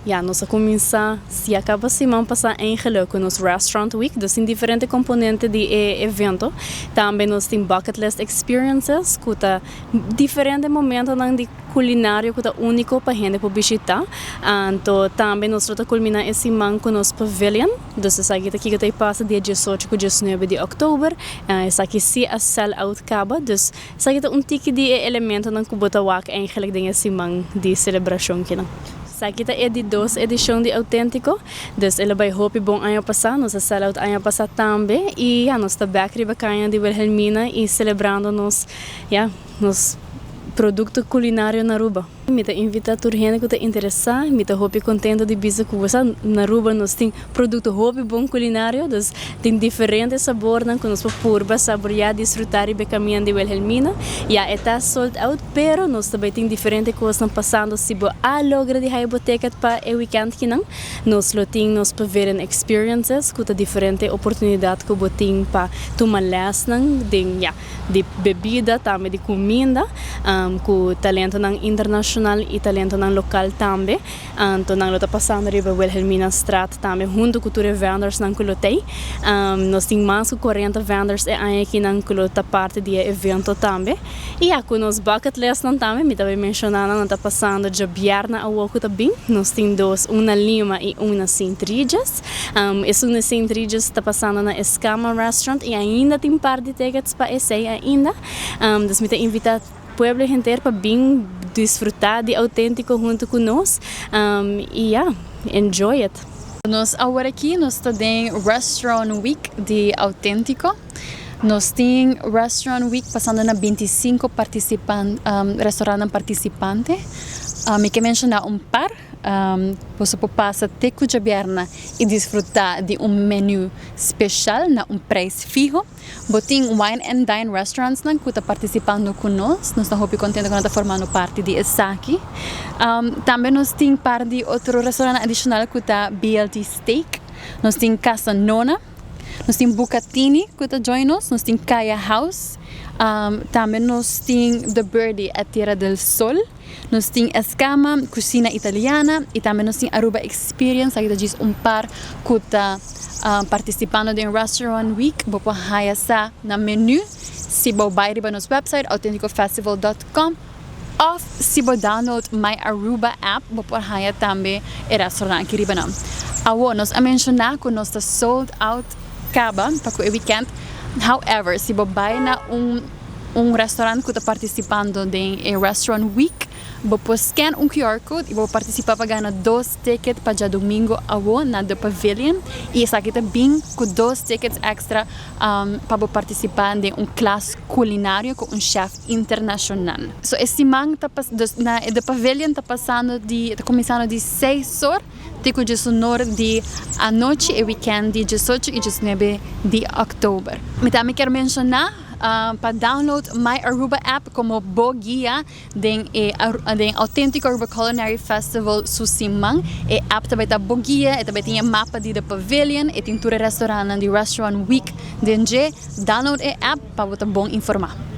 Ja, nos a cuminsa ya caba siman pasa eigenlijk cu nos Restaurant Week, dus tin diferente componente di e evento. Tambe nos tin bucket list experiences, cu ta diferente momentonan di culinario cu ta unico pa hende por bishita. Anto tambe nos ta culmina e siman cu nos pavilion, dus esaki ta kico ta pasa dia 18 cu 19 di october. Esaki si a sell out caba, dus esaki ta un tiki di elementonan cu bo ta wak eigenlijk den e siman di celebracion akinan. Esaki ta e di dos edicion di Autentico, dus el a bay hopi bon aña pasa, nos a sell out aña pasa tambe y ja, nos ta back riba caya di Wilhelmina y celebrando nos, ja, nos producto culinario na Aruba. Mi ta invita tur hende cu ta interesa, mi ta hopi contento di bisa cu na Aruba nos tin producto hopi bon culinario, dus tin diferente sabornan cu nos por purba, saborea, disfruta riba caminda di Wilhelmina. Ja, e ta sold out, pero nos tambe tin diferente cosnan pasando. Si bo a logra di haya ticket pa e weekend akinan, nos lo tin nos pavilion experiences, cu ta diferente oportunidad cu bo tin pa tuma lesnan di, ja, di bebida, tambe di cuminda, cu talentonan internacional y talentonan local tambe. Anto nan lo ta pasando riba Wilhelmina Straat tambe hunto cu tur e vendors nan cu lo tey. Nos tin mas cu 40 vendors e aña akinan cu lo ta parti di e evento tambe. Y ja, cu nos bucket list nan tambe, mi tambe menciona, nan ta pasando diabierna awo cu ta bin. Nos tin dos, un na Lima y un na St. Regis. Esun na St. Regis ta pasando na Escama Restaurant y ainda tin par di tickets pa esey ainda. Dus mi ta invita pueblo henter pa bin disfruta di Autentico hunto cu nos. Y ja, enjoy it. Nos awor aki nos ta den Restaurant Week di Autentico. Nos tin Restaurant Week pasando na 25 participante, restaurant participante. Mi kier menciona un par. Bo por pasa te cu diabierna y disfruta di un menu special na un prijs fiho. Bo tin wine and dine restaurants nan cu ta participando cu nos. Nos ta hopi contento cu nan ta formando parti di esaki. Tambe nos tin par di otro restaurant adicional cu ta BLT Steak. Nos tin Casa Nona. Nos tin Bucatini cu ta join nos. Nos tin Kaya House. Tambe nos tin The Birdie at Tierra del Sol. Nos tin Escama, Cucina Italiana y tambe nos tin Aruba Experience. Aki ta un par cu ta participando den Restaurant Week. Bo por haya sa na menu si bo bay riba nos website autenticofestival.com of si bo download My Aruba app, bo por haya tambe e restaurant aki riba nan. Awo, nos a menciona cu nos ta sold out caba pa e weekend. However, si bo bay na un restaurant cu ta participando den e Restaurant Week, bo por scan un QR code y bo participa pa gana dos tickets pa diadomingo awo na The Pavilion. Y esaki ta bin cu dos tickets extra pa participa den un klas culinario cu un chef internacional. So, e siman ta dus na The Pavilion ta cuminsando di 6 or te cu 19 di anochi e weekend di 18 y 19 di october. Mi tambe kier menciona pa download My Aruba app como bo guia den Autentico Aruba Culinary Festival su siman. E app tambe ta bo guia, e tambe tin mapa di The Pavilion, e tin tur restaurant di Restaurant Week. Den download e app pa bo bon informa.